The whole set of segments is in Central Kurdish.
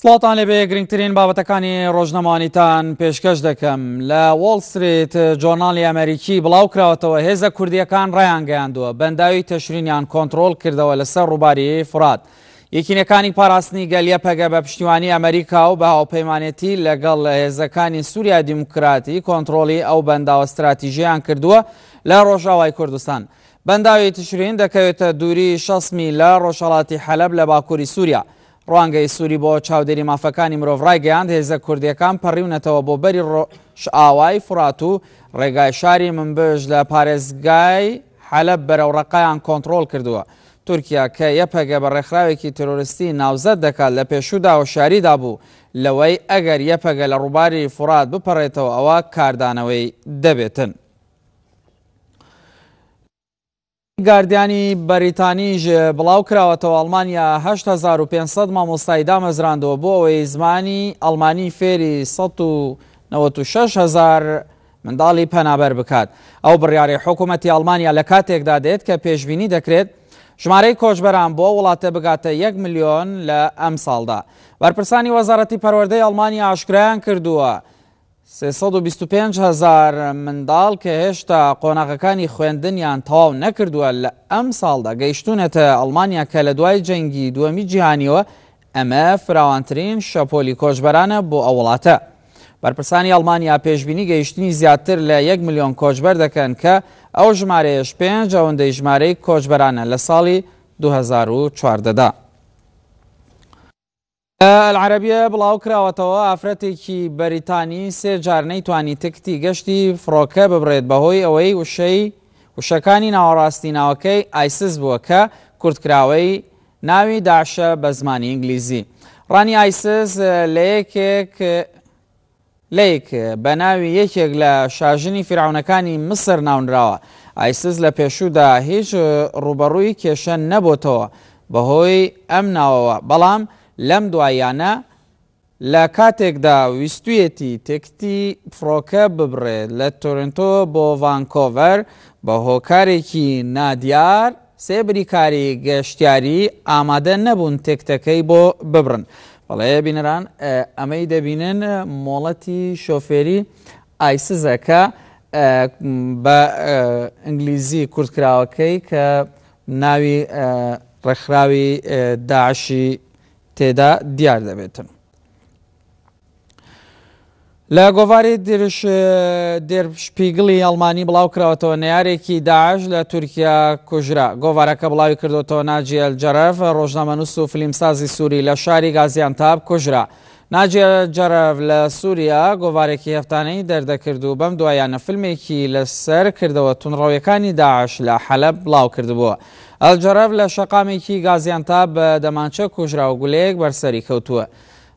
سڵاوتان لێبێ گرنگترین بابەتەکانی ڕۆژنامەوانیتان پێشکەش دەکەم لە وۆڵ ستریت جۆرناڵی ئەمریکی بڵاو کراوەتەوە هێزە کوردیەکان ڕایانگەیاندووە بەنداوی تەشرینیان کۆنتڕۆڵ کردەوە لەسەر ڕووباری فورات یەکینەکانی پاراستنی گەل یەپەگە بە پشتیوانی ئەمریکا و بە هاوپەیمانێتی لەگەڵ هێزەکانی سووریا دیموکراتی کۆنتڕۆڵی ئەو بەنداوە ستراتیژیان کردووە لە ڕۆژاوای کوردستان. بەنداوی تشرین دەکەوێتە دووری 60 میل لە ڕۆژهەڵاتی حەلەب لە باکووری سووریا. ڕوانگەی سووری بۆ چاودێری مافەکانی مرۆڤ ڕایگەیاند، هێزە کوردییەکان پەڕیونەتەوە بۆ بەری ڕۆژئاوای فورات و ڕێگای شاری منبج لە پارێزگای حەلەب بەرەو ڕەققەیان کۆنتڕۆڵ کردووە. تورکیا کە یەپەگە بە ڕێکخراوێکی تیرۆریستی ناوزەد دەکات لە پێشوودا هۆشیاری دابوو لەوەی ئەگەر یەپەگە لە ڕووباری فورات بپەڕێتەوە ئەوا کاردانەوەی دەبێتن. گاردیانی بەریتانیش بڵاوکراوەتەوە، ئەڵمانیا 8500 مامۆستای دامەزراندووە بۆ ئەوەی زمانی ئەڵمانی فێری 196 هەزار منداڵی پەنابەر بکات. ئەو بڕیارەی حکومەتی ئەڵمانیا لە کاتێکدا دێت کە پێشبینی دەکرێت ژمارەی کۆچبەران بۆ وڵاتە بگاتە یەک ملیۆن لە ئەمساڵدا. بەرپرسانی وەزارەتی پەروەردەی ئەڵمانیا ئاشکرایان کردووە، 325 هەزار منداڵ کە هێشتا قۆناغەکانی خوێندنیان تەواو نەکردووە لە ئەمساڵدا گەیشتوونەتە ئەڵمانیا کە لە دوای جەنگی دووەمی جیهانیەوە ئەمە فراوانترین شەپۆلی کۆچبەرانە بۆ ئەو وڵاتە. بەرپرسانی ئەڵمانیا پێشبینی گەیشتنی زیاتر لە یەک ملیۆن کۆچبەر دەکەن کە ئەو ژمارەیەش پێنج ئەوەندەی ژمارەی کۆچبەرانە لە ساڵی 2014 دا. لە العربیە بڵاوکراوەتەوە، ئافرەتێکی بەریتانی سێ جار نەیتوانی تکتی گەشتی فڕۆکە ببڕێت بەهۆی ئەوەی وشەی وشەکانی ناوەڕاستی ناوەکەی ئایسس بووە کە کورتکراوەی ناوی داعشە بە زمانی ئینگلیزی. ڕانی ئایسس لە یەکێک لەیک بە ناوی یەکێک لە شاژنی فیرعەونەکانی میسر ناونراوە. ئایسس لە پێشوودا هیچ ڕووبەڕووی کێشە نەبۆتەوە بەهۆی ئەم ناوەوە، بەڵام لەم دواییانە لە کاتێکدا ویستویەتی تکتی فڕۆکە ببڕێت لە تۆرنتۆ بۆ ڤانکۆڤەر، بە هۆکارێکی نادیار سێ بریکاری گەشتیاری ئامادە نەبوون تکتەکەی بۆ ببڕن. بەڵێ بینەران ئەمەی دەبینن مۆڵەتی شۆفێری ئایسزە کە بە ئینگلیزی کورتکراوەکەی کە ناوی ڕێکخراوی داعشی تێدا دیار دەبێتن. لە گۆڤاری دێرشپیگڵی ئەڵمانی بڵاوکراوەتەوە نەیارێکی داعش لە تورکیا کوژرا. گۆڤارەکە بڵاوی کردوەتەوە ناجی ئەلجەرەف ڕۆژنامەنووس و فلیمسازی سووری لە شاری گازیانتاب کوژرا. ناجی ئەلجەرەف لە سووریا گۆڤارێکی هەفتانەی دەردەکرد و بەم دواییانە فیلمێکی لەسەر کردەوە توندڕەویەکانی داعش لە حەلەب بڵاوکردبووە. ئەلجەرەف لە شەقامێکی گازیانتاب بە دەمانچە کوژرا و گولەیەک بەر سەری کەوتووە.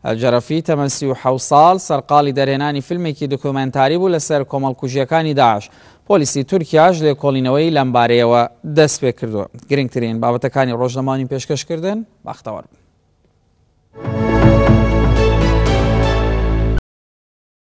ئەلجەرەفی تەمەن 37 ساڵ سەرقاڵی دەرهێنانی فیلمێکی دۆکیۆمێنتاری بوو لەسەر کۆمەڵکوژییەکانی داعش. پۆلیسی تورکیاش لێکۆڵینەوەی لەمبارەیەوە دەستپێکردووە. گرنگترین بابەتەکانی ڕۆژنامەوانی پێشکەشکردن. بەختەوەر بن.